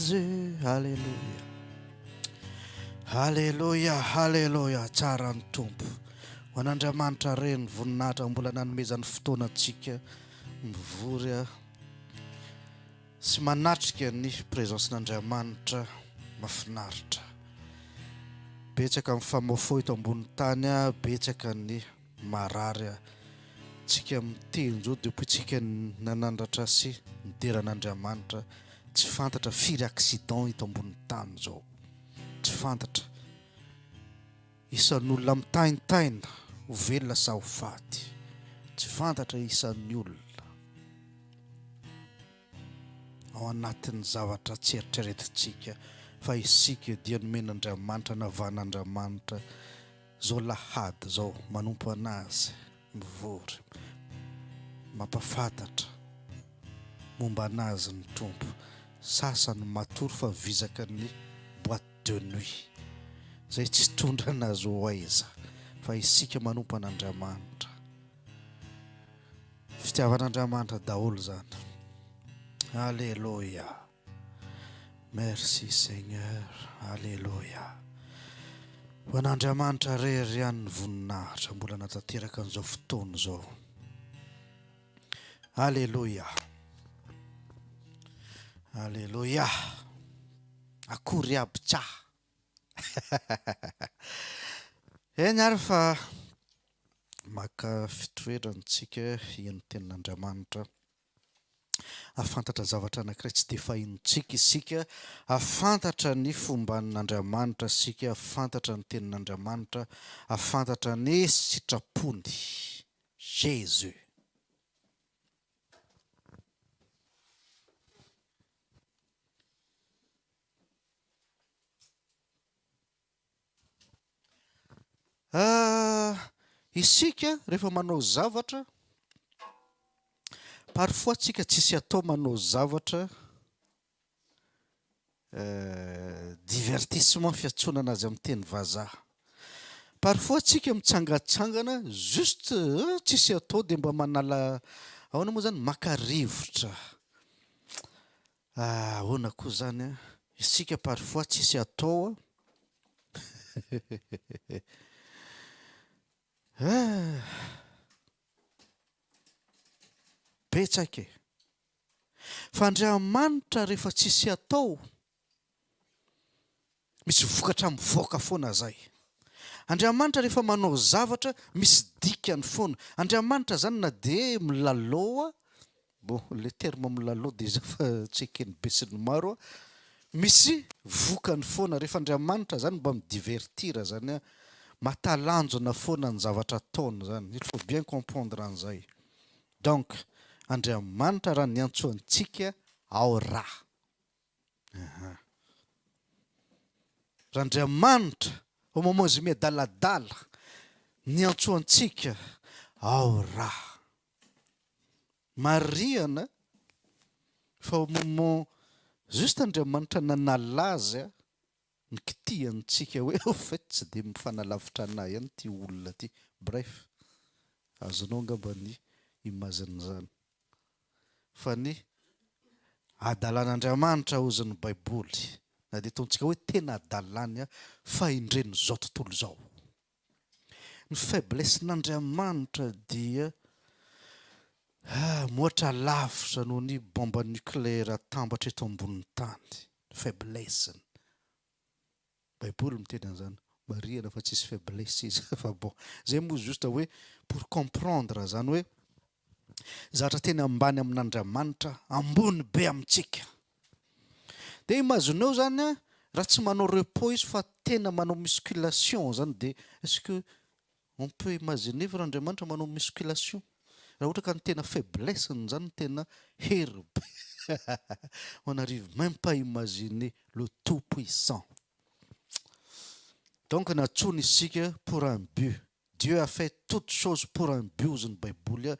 Jésus, Alléluia. Alléluia, Alléluia, tsara ny Tompo. Ho an'Andriamanitra re ny voninahitra mbola nanomezany fotoana antsika mivory sy manatrika ny présence-n'Andriamanitra mafinaritra. Betsaka ny famofo eto ambony tany, betsaka ny marary. Tsika miteny zao depuis tsika nanandratra sy nidera an'Andriamanitra tsy fantatra firy accident eto ambony tany zao. Tsy fantatra. Isan'olona mitaintaina ho velona sa ho faty. Tsy fantatra isan'ny olona. Ao anatin'ny zavatra tsy eritreretintsika fa isika dia nomen'Andriamanitra navan'Andriamanitra zao lahady zao manompo an'Azy mivory mampafantatra momba an'Azy ny Tompo sasany matory fa vizaka ny boite de nuit zay tsy tondra an'Azy ho aiza fa isika manompo an'Andriamanitra Fitiavan'Andriamanitra daholo zany. Alléluia. Merci Seigneur. Alléluia. Ho an'Andriamanitra rery ihany ny voninahitra mbola natanteraka an'izao fotoana izao. Alléluia. Alléluia. Akory aby tsa. Eny ary fa maka fitoerana tsika hihaino tenin'Andriamanitra, hahafantatra zavatra anankiray tsy dia fahinontsika isika, hahafantatra ny fomban'Andriamanitra isika, hahafantatra ny tenin'Andriamanitra, hahafantatra ny sitrapony. Jésus. Isika rehefa manao zavatra, parfois tsika tsisy atao manao zavatra divertissement fiantsoana anazy amin'ny teny vazaha. Parfois tsika mitsangatsangana juste tsisy atao dia mba manala, ahoana moa zany, maka rivotra. Ah ahoana koa zany an! Isika parfois tsisy atao an! Ah! Betsaka e! Fa Andriamanitra rehefa tsisy atao Misy vokatra mivoaka foana zay. Andriamanitra rehefa manao zavatra misy dikany foana. Andriamanitra zany na de milalao, bon le terme milalao dejà fa tsy eken'ny besinimaro, misy vokany foana. Rehefa Andriamanitra zany mba mi-divertir zany, mahatalanjona foana ny zavatra ataony zany. Il faut bien comprendre an'izay. Donc Andriamanitra raha niantso antsika ao raha. Aha. Randriamanitra, au moment izay miadaladala, niantso antsika ao raha. Marihana fa au moment juste Andriamanitra nanala azy, nikitihantsika hoe au fait tsy dia mifanalavitra anah ihany ity olona ity. Bref, azonao angamba ny image-n'izany. Fa ny adalan'Andriamanitra hozy ny Baiboly, na dia ataontsika hoe tena adalany fahendren'izao tontolo izao. Ny faiblesse-n'Andriamanitra dia mihoatra lavitra noho ny bombe nucléaire atambatra eto ambonin'ny tany. Ny faiblesse-ny. Baiboly miteny an'izany. Marihana fa tsisy faiblesse izy fa bon. Zay moa juste hoe pour comprendre zany hoe zavatra tena ambany amin'Andriamanitra, ambony be amintsika. Dia imagineo zany raha tsy manao repos izy fa tena manao musculation zany dia est-ce que On peut imaginer fa Andriamanitra manao musculation. Raha ohatra ka ny tena faiblesse-ny zany no tena hery be. On n'arrive même pas à imaginer le tout puissant. Donc nantsoina isika pour un but. Dieu a fait toutes choses pour un but hozy ny baiboly.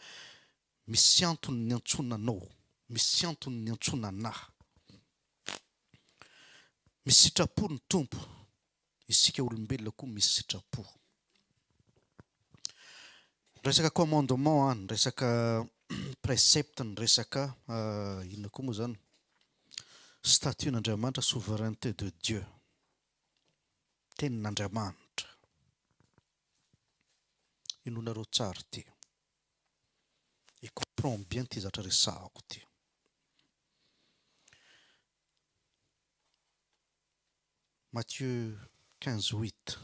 Misy antony niantsoana anao. Misy antony niantsoana anah. Misy sitrapo ny Tompo. Isika olombelona koa misy sitrapo. Ny resaka commandement an, ny resaka précepte, ny resaka inona koa moa zany? Statut-n'Andriamanitra, souveraineté de Dieu. Tenin'Andriamanitra. Inoanareo tsara ity. Et comprends bien ity zatra resahako ity. Matthieu 15 8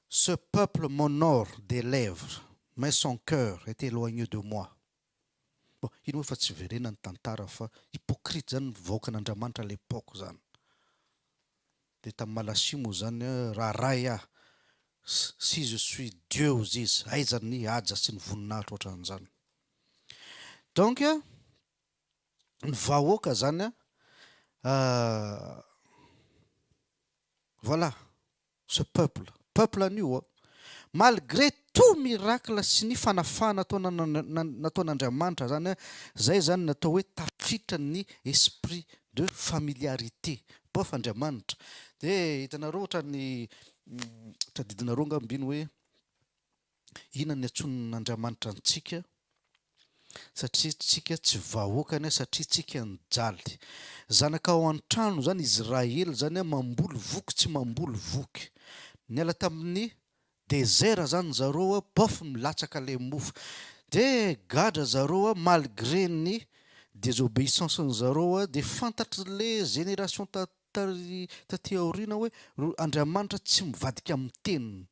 Ce peuple m'honore des lèvres, mais son cœur est éloigné de moi. Bon, iny moa efa tsy hiverena ny tantara fa hypocrite zany ny vahoakan'Andriamanitra à l'époque zany. Dia tamin'i Malachie moa zany raha ray aho, si je suis Dieu hozy izy, aiza ny haja sy ny voninahitra ohatran'izany. Donc ny vahoaka zany an, voilà. Ce peuple, peuple an'io a! Malgré tout miracle sy ny fanafahana nataon'Andriamanitra zany a, zay zany ny atao hoe tafiditra ny esprit de familiarité, bof Andriamanitra. De hitanareo ohatran'ny tadidinareo angamba iny hoe Inona ny antsoin'Andriamanitra antsika satria tsika tsy vahoakany satria tsika nijaly. Zanaka ao an-trano zany Israely zany mamboly voky tsy mamboly voky. Niala tamin'ny désert zany zareo bof milatsaka le mofo. De gadra zareo malgré ny désobéissance-ny zareo de fantatry le génération Tary taty aoriana hoe Andriamanitra tsy mivadika amin'ny teniny.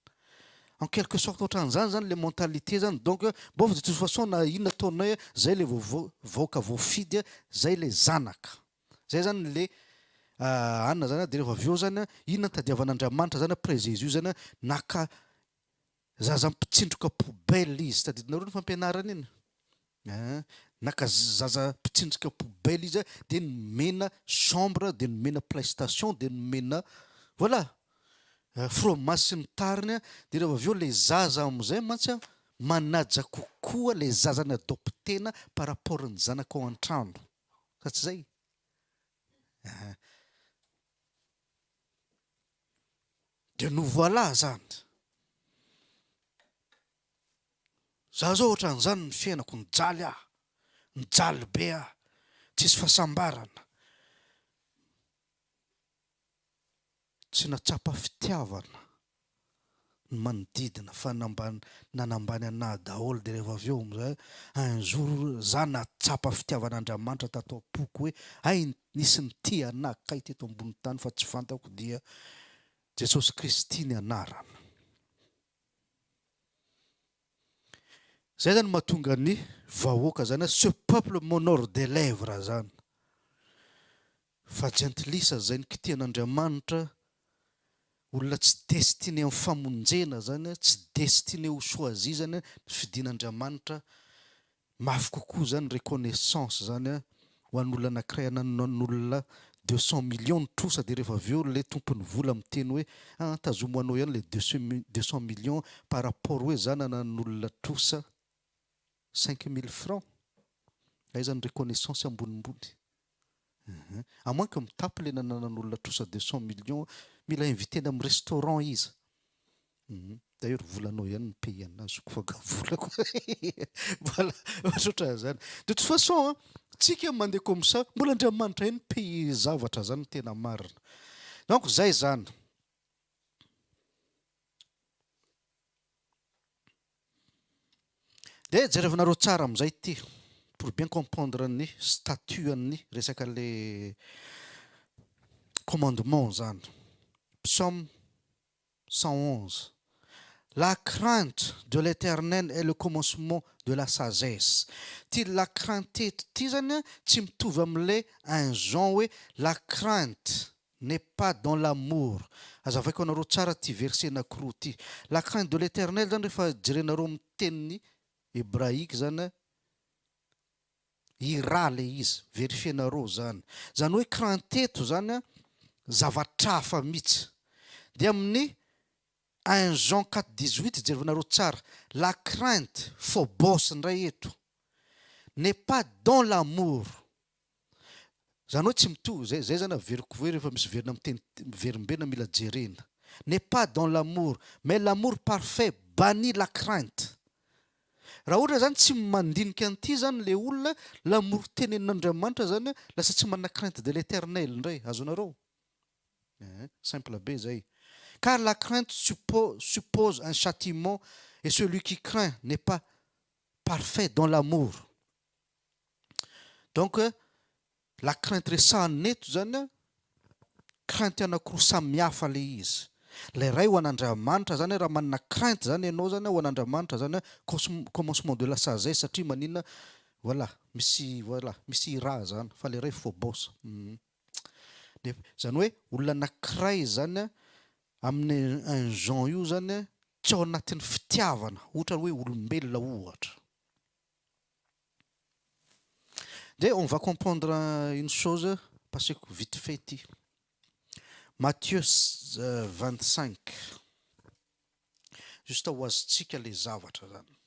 En quelque sorte ohatran'izany zany le mentalité zany donc bof de toute façon na inona ataonay zay le vahoaka voafidy zay le zanaka. Zay zany le anona zany de rehefa avy eo zany inona tadiavan'Andriamanitra zany après Jésus zany naka Zaza mpitsindroka poubelle izy, tadidinareo ny fampianarana iny? Ein, naka zaza mpitsindrika poubelle izy dia nomena chambre, dia nomena playstation, dia nomena voilà, fromage sy ny tariny, dia rehefa avy eo ilay zaza amin'izay mantsy an, manaja kokoa ilay zaza ni-adopter-na par rapport ny zanaka ao an-trano, sa tsy izay? Ein. De nous voilà zany. Za zao ohatran'izany ny fiainako, nijaly aho, nijaly be aho, tsisy fahasambarana, tsy natsapa fitiavana ny manodidina fa nambany nanambany anah daholo de rehefa avy eo amizay un jour za natsapa fitiavan'Andriamanitra tato am-poko hoe hay nisy nitia anah kay teto ambony tany fa tsy fantako dia Jesosy Kristy ny anarana. Zay zany mahatonga ny vahoaka zany ce peuple m'honore des lèvres zany fa jentilisa zay nikitian'Andriamanitra olona tsy destiné amin'ny famonjena zany tsy destiné ho choisi zany ny fidin'Andriamanitra Mafy kokoa zany reconnaissance zany a ho an'olona anakiray ananan'olona 200 millions ny trosa de rehefa avy eo le tompon'ny vola miteny hoe ah tazomy ho anao ihany le 200 millions par rapport hoe za nanan'olona trosa 5000 francs aiza ny reconnaissance ambonimbony hum à moins que mitapy le nananan'olona trosa 200 millions mila inviter-na amin'ny restaurant izy Hum d'ailleurs volanao ihany ny paye anazy ko fa nga volako voilà ohatrohatran'izany de toute façon an tsika mandeha comme ça mbola Andriamanitra ihany paye zavatra zany ny tena marina donc zay zany de jerevinareo tsara amizay ity pour bien comprendre ny statut an'ny resaka le commandement zany psaume 111. La crainte de l'Eternel est le commencement de la sagesse. Ty la crainte eto ty zany an, tsy mitovy amle un Jean hoe la crainte n'est pas dans l'amour. Azavaiko anareo tsara ty verset anakiroa ty. La crainte de l'Eternel zany rehefa jerenareo amin'ny teniny hebraïque zany an, Ira le izy, verifienareo zany. Zany hoe crainte eto zany an, zavatra hafa mitsy. Dia amin'ny un Jean 4 18 jerevinareo tsara, la crainte, phobos ndray eto, n'est pas dans l'amour. Zany hoe tsy mitovy, zay zay zany averiko hoe rehefa misy verina miteny miverimberina mila jerena. N'est pas dans l'amour, mais l'amour parfait bannit la crainte. Raha ohatra zany tsy mandinika an'ity zany le olona, l'amour tenenin'Andriamanitra zany lasa tsy manana crainte de l'Eternel indray. Azonareo? Eh, simple be zay. Car la crainte suppose un châtiment et celui qui craint n'est pas parfait dans l'amour. Donc la crainte resahana eto zany a, crainte anankiroa samihafa le izy. Ilay iray ho an'Andriamanitra zany raha manana crainte zany ianao zany ho an'Andriamanitra zany commencement de la sagesse, satria maninona? Voilà, misy, voilà, misy raha zany, fa le iray phobos. De zany hoe olona anankiray zany a amin'ny 1 Jean io zany a tsy ao anatin'ny fitiavana, ohatra hoe olombelona ohatra. De on va comprendre une chose, paseko vite fait ty. Matthieu 25, juste ho azontsika le zavatra zany.